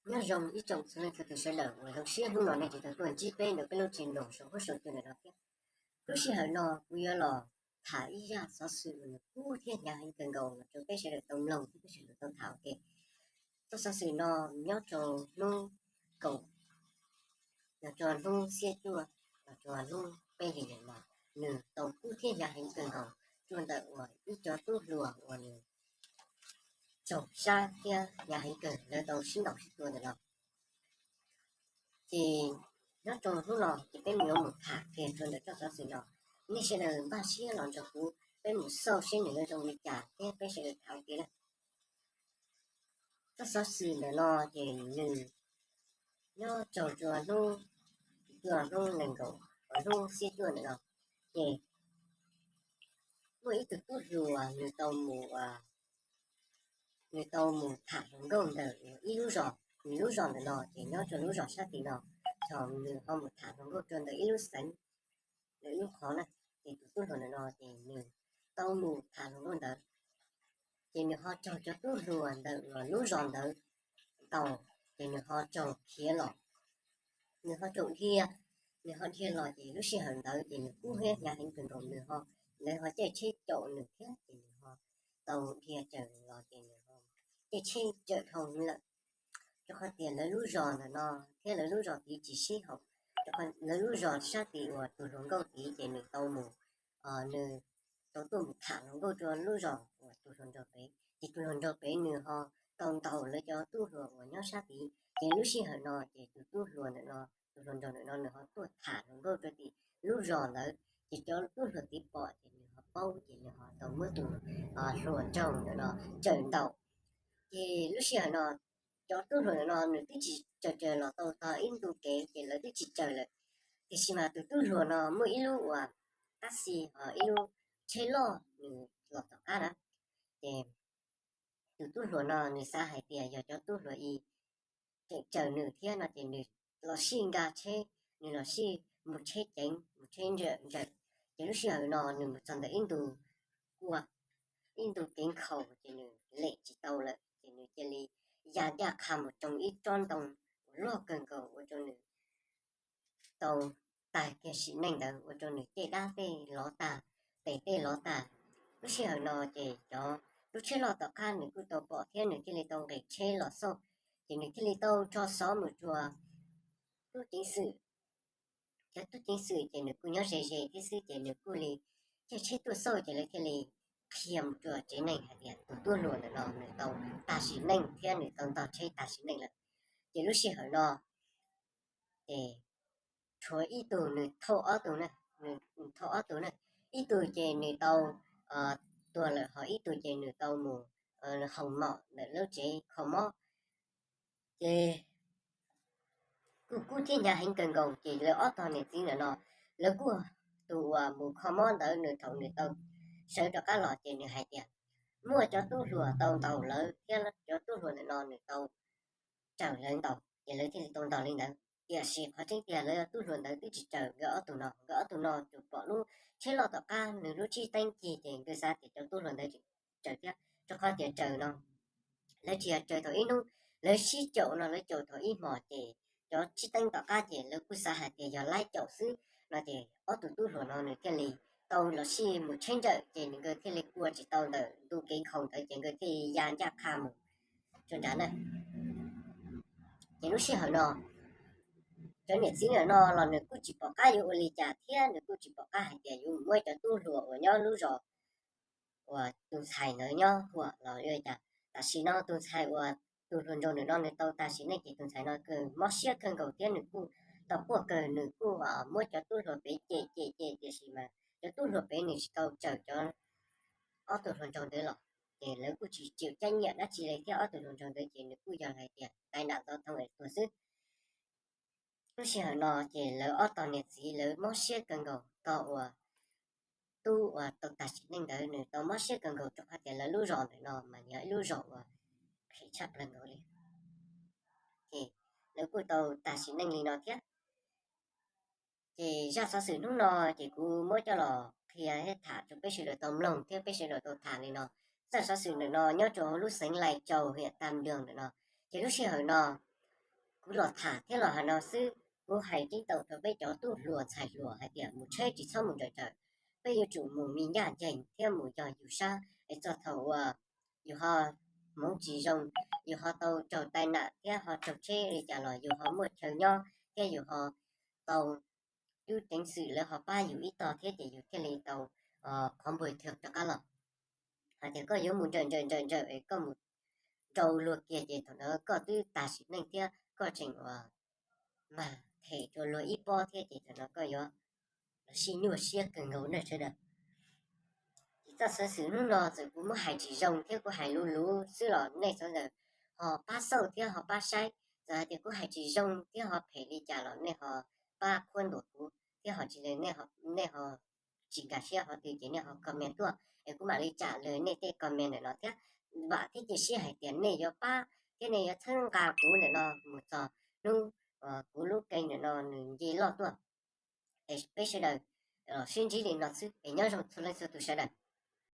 Nyob zoo ib tsoom txhua leej txhua tus sawv daws uas zoo siab hnub no nej tseem tau tuaj ntsib peb ntawm peb lub tsheb no saum huab saum cua ntawm no thiab. Lub sij hawm no kuv yuav los tham ib zaj xov xwm uas nws kub thiab hnyav heev kawg nkaus los rau peb sawv daws tau mloog thiab peb sawv daws tau tham ua ke. Txoj xov xwm no nyob rau hnub kaum, nyob rau hnub xiab cuaj, nyob rau hnub peb hlis no, nws tau kub thiab hnyav heev kawg nkaus rau ntawm uas ib cov tub hluas uas nws tsaug sab thiab hnyav heev kawg lawv tau sib ntaus sib tua ntawm no. Ces nyob rau hnub no ces peb yuav mus tham kiag rau ntawm txoj xov xwm no. Nej sawv daws npaj siab los nrog kuv peb mus xauj seb nws yuav zoo li cas thiab peb sawv daws tham ua ke na. Txoj xov xwm ntawm no ces nws nyob rau hnub, hnub nees nkaum, hnub xiab cuaj ntawm no, ces muaj ib tug tub hluas nws tau mus, nws tau mus tham hluas nkauj ntawm ib lub zos. Nws lub zos ntawm no ces nyob rau lub zos sab tim no, thaum nws ho mus tham hluas nkauj rau ntawm ib lub xeev, ntawm ib lub qhov na, ces tus tub hluas ntawm no ces nws tau mus tham hluas nkauj ntawd, ces nws ho raug cov tub hluas ntawm lub zos ntawd ntaus, ces nws ho raug khiav los, nws ho raug dhia, nws ho dhia los ces lub sij hawm ntawd ces nws kub thiab hnyav heev kawg nkaus, nws ho, lawv ho caij tsheb caum nws thiab ces nws ho tau dhia raws los ces nws ho caij tsheb raws dhau lawm. Rau qhov tias lawv lub zos ntawm no thiab lawv lub zos tid tsis sib haum, rau qhov lawv lub zos sab tid uas tus hluas nkauj tid ces nws tau mus, nws tau tuaj mus tham hluas nkauj rau lub zos uas tus hluas nraug pem, ces tus hluas nraug pem nws ho tau ntaus lawv cov tub hluas uas nyob sab tid. Ces lub sij hawm no ces tus tub hluas ntawm no, tus hluas nraug ntawm no nws ho tuaj tham hluas nkauj rau tim lub zos ntawd, ces cov tub hluas tid pom ces nws ho paub ces nws ho tau muab tus hluas nraug ntawm no raws ntaus. Ces lub sij hawm no cov tub hluas ntawm no nws twb tsis raws, raws los tau tog ib ntu kev ces lawv twb tsis raws lawm. Tiam sis mas tus tub hluas no muaj ib lub uas taxi, ib lub tsheb loj nws los tom qab na, ces tus tub hluas no nws xav hais tias yog cov tub hluas ib tseem raws nws thiab no ces nws los sij nkag tsheb, nws los sij mus tsheb ceev, mus tsheb ntsawm ntsawm. Ces lub sij hawm no nws mus txog ntawm ib ntu kua, ib ntu kev nkhaus ces nws lem tsis tau lawm ces nws cia li ya ncaj qha mus tsoo ib tsob ntoo uas loj kawg nkaus ua rau nws tau tag kiag sim neej ntawd, ua rau nws caj dab tej lov tag, tes tej lov tag. Lub sij hawm no ces cov lub tsheb loj tom qab nws kuj tau pom thiab nws thiaj li tau nqis tsheb los xauj, ces nws thiaj li tau tso xov mus rau tub ceev xwm. Cov tub ceev xwm ces nws kuj nyob ze ze thiab xwb ces nws kuj li caij tsheb tuaj xauj ces lawv thiaj li qhia mus rau tsev neeg hais tias tus tub hluas ntawm no nws tau tag sim neej thiab nws tau ntog tsheb tag sim neej lawm. Ces lub sij hawm no ces tshuav ib tug nws thauj ob tug na, nws thauj ob tug na, ib tug ces nws tau tuag lawm ho ib tug ces nws tau mus haus mom ntawm lub tsev kho mob. Ces kuj kub thiab hnyav heev kawg nkaus ces lawv ob tog niam txiv ntawm no lawv kuj, tus uas mus kho mob ntawd nws thaum nws tau sawv rov qab los ces nws hais tias muaj cov tub hluas tau ntaus lawv thiab cov tub hluas ntawm no nws tau raws lawv ntaus ces lawv thiaj li tau ntaus li ntawd. Tiam sis qhov tseeb tiag lawv tub hluas ntawd twb tsis raws nkawd ob tug no, nkawd ob tug no tsuas pom lub tsheb loj tom qab nws lub tsheb teeb cig ces nkawd xav tias cov tub hluas ntawd tseem raws thiab, rau qhov tias raws no lawv tsis yog raws thaum ib hnub, lawv sib caum no lawv caum thaum ib hmos ces cov tsheb teeb tom qab ces lawv kuj xav hais tias yog laib caum xwb no ces ob tug tub hluas no nws thiaj li tau los sij mus tsheb ntsawm ces nkawd thiaj li kua tsis tau ntawm ntu kev nkhaus ntawd ces nkawd thiaj li ya ncaj qha mus rau nrad na. Ces lub sij hawm no cov niam txiv ntawm no los nws kuj tsis pom qab yuav ua li cas thiab nws kuj tsis pom qab hais tias yuav muab cov tub hluas uas nyob lub zos uas tus ntxhais ntawd nyob huam los yuav cas. Tam sim no tus ntxhais uas tus hluas nraug ntawm no nws tau tag sim neej ces tus ntxhais no kawg mob siab kawg nkaus thiab nws kuj tau quaj kawg, nws kuj muab cov tub hluas pem cem cem cem tiam sis mas cov tub hluas pem nws tsis tau raws cov ob tug hluas nraug ntawd los ces lawv kuj tsis chịu trách nhiệm dab tsi li thiab ob tug hluas nraug ntawd ces nws kuj yog hais tias tai nạn giao thông tuag xwb. Lub sij hawm no ces lawv ob tog niam txiv lawv mob siab kawg nkaus, tog uas tub uas tau tag sim neej ntawd nws tau mob siab kawg nkaus rau qhov tias lawv lub zos ntawm no mas yog ib lub zos uas phem tshaj plaws nkaus li. Ces lawv kuj tau tag sim neej li no thiab. Ces zaj xov xwm hnub no ces kuv muab coj los qhia thiab tham rau peb sawv daws tau mloog thiab peb sawv daws tau tham li no. Zaj xov xwm ntawm no nyob rau hauv lub xeev Lai Châu, huyện Tam Đường ntawm no. Ces lub sij hawm no kuv los tham thiab los hais no xwb, kuv hais tib tau rau peb cov tub hluas ntxhais hluas hais tias mus tsheb tsis txhob mus nrawm nrawm, peb yuav tsum mus me ncaj ncees thiab mus yog yus sab es txog thaum uas yus ho hmoov tsis zoo, yus ho tau raug tai nam thiab ho raug tsheb li cas los yus ho muaj chaw nyob thiab yus ho tau tub ceev xwm lawv ho pab yus ib tog thiab ces yus thiaj li tau qhov npuag thwm rov qab los. Hais tias koj yuav mus nrawm nrawm nrawm nrawm es koj mus rau luag kiag ces thaum ntawd koj twb tag sim neej thiab koj tseem uas mag them rau luag ib pob thiab ces thaum no koj yuav los sib nyuaj siab kawg nkaus na sawv daws. Ces txoj xov xwm hnub no txawm kuv muab hais tsis zoo thiab kuv hais luv luv xwb los nej sawv daws ho pab xauj thiab ho pab saib. Txawm hais tias kuv hais tsis zoo thiab ho phem li cas los nej ho pab qhuab ntuas kuv thiab ho tsis, nej ho tsis nkag siab qhov twg ces nej ho comment tuaj es kuv mam li tsam lawv nej tej comment ntawm no thiab. Vam thiab cia siab hais tias nej yuav pab thiab nej yuav txhawb nqa kuv ntawm no mus txog hnub kuv lub kênh ntawm no nws nce loj tuaj. Es peb sawv daws sib ntsib li no xwb es nyob zoo txhua leej txhua tus sawv daws.